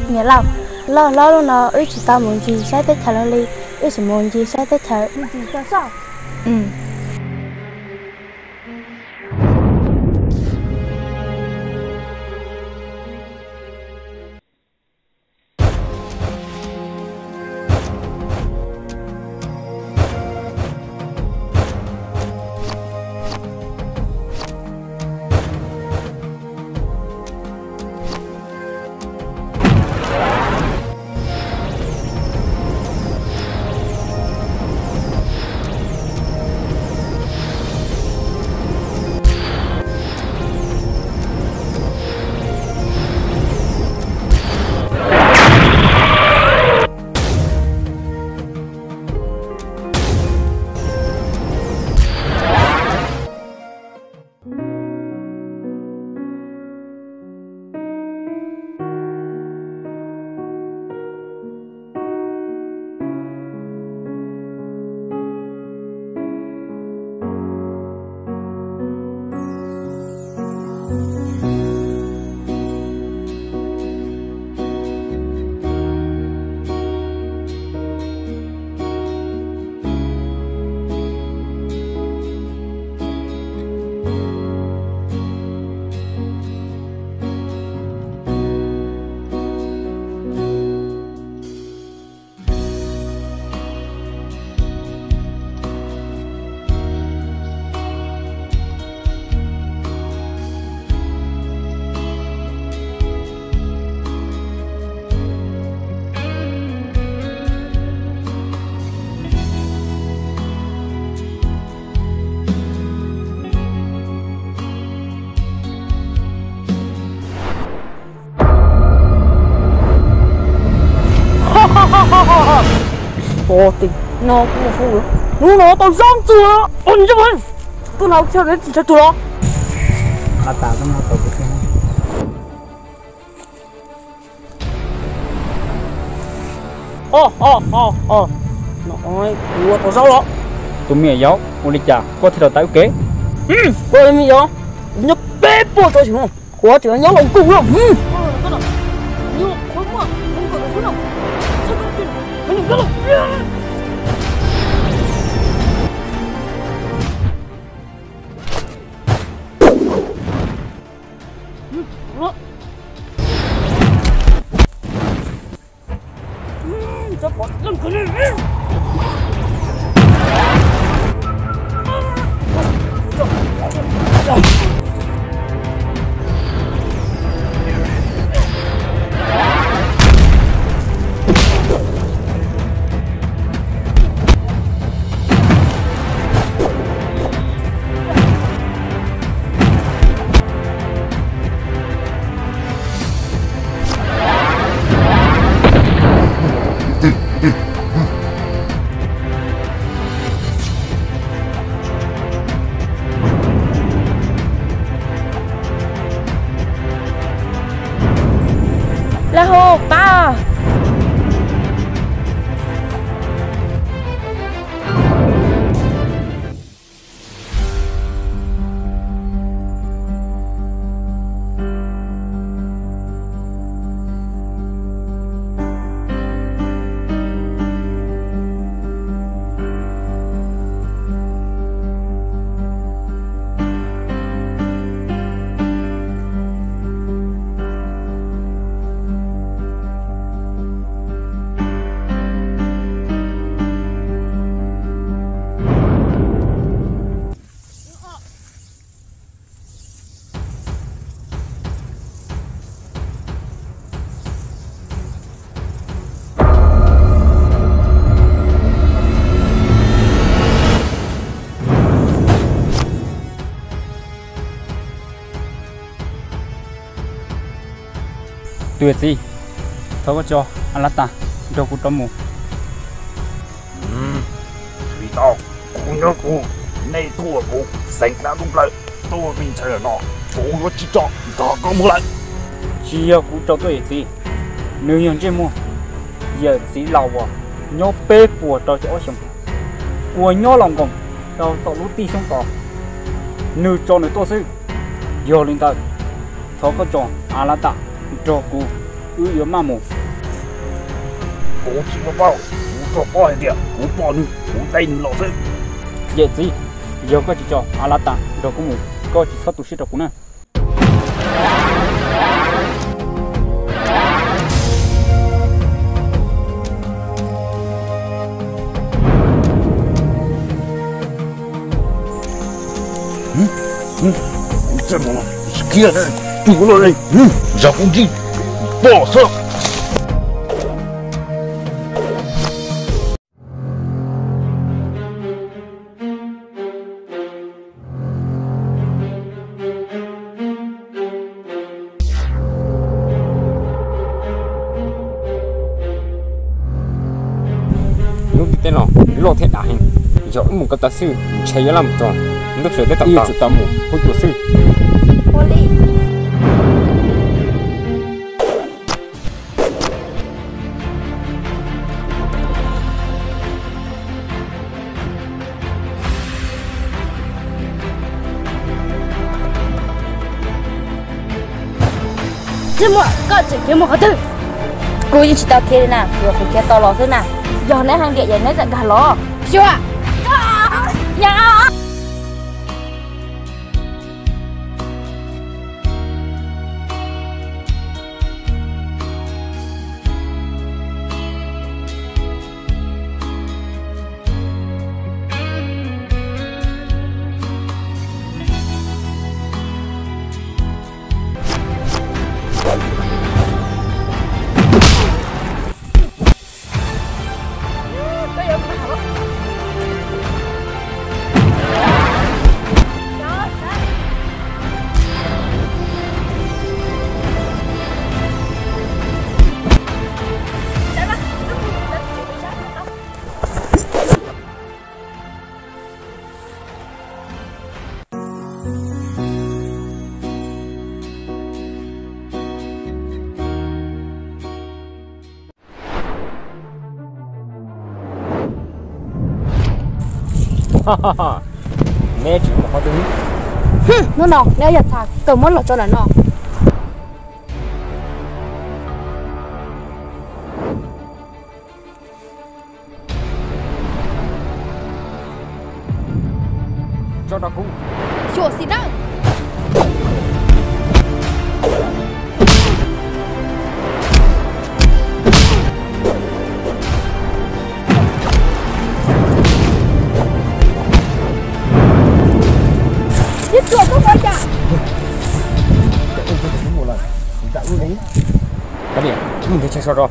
Niam laus, loj hlob lub no wb tsis tau mus ncig saib teb chaws los li, wb sim mus ncig saib teb chaws. Hnub no tau zaub ntxuag, tuaj lau thiab tsis tshua tuag los. Kuv ua tau zaub los. Tus me nyuam yaus, ua li cas koj thiaj rau tau wb kev? Koj me nyuam yaus, nyob peb puas tau xyoo, kuv tseem nyob los kuj lawm. Lauj, hu pab. Tus yawm txiv, thov koj tso Alatas nrog kuv rov mus. Tsis tau, kuv nyob kuv, nej tuaj kuv xeem dab ntuj plawg tuaj me ntxhais lawm no, kuv yuav tsis tso nrog koj mus lawm. Tsis yog kuv tso tuaj yawm txiv, nws yog ntsej muag yawm txiv laus uas nyob peb puas rau caum ob xyoos, uas nyob laus nkoos rau tom lub tij xyoob tod, nws tso nws tuaj xwb. Yog li ntawd, thov koj tso Alatas nrog kuv, wb yuav maj mus. Kuv tsis paub, kuv tsuas paub hais tias kuv pom nws, kuv teb nws los xwb. Yawm txiv, yog koj tsis tso Alatas nrog kuv mus, koj tsis txhob tu siab rau kuv na. Kuv tsis kiag, tus no, zam kuv ntsij pom xwb. Lub ntiaj teb no loj thiab dav heev, yog wb mus ko taw xwb ntshe yuav laj mus txog ntuj sawv teb tom, tsum tau mus huab cua xwb. Txij muaj, koj tseem khiav mus qhov twg? Kuv yeej tsis tau khiav li na, yuav kuv khiav tau los xwb na. Yog neb hais tias neb txawm nkag los. Xyuas! Neb tsis mus qhov twg. Hnub no neb yog txha kawg muab los tso ntawm no. Tso rau kuv. Xyuam xim nawb. Ib txuas koj ua cas? Kav liam, mus nrhiav chaw so rau.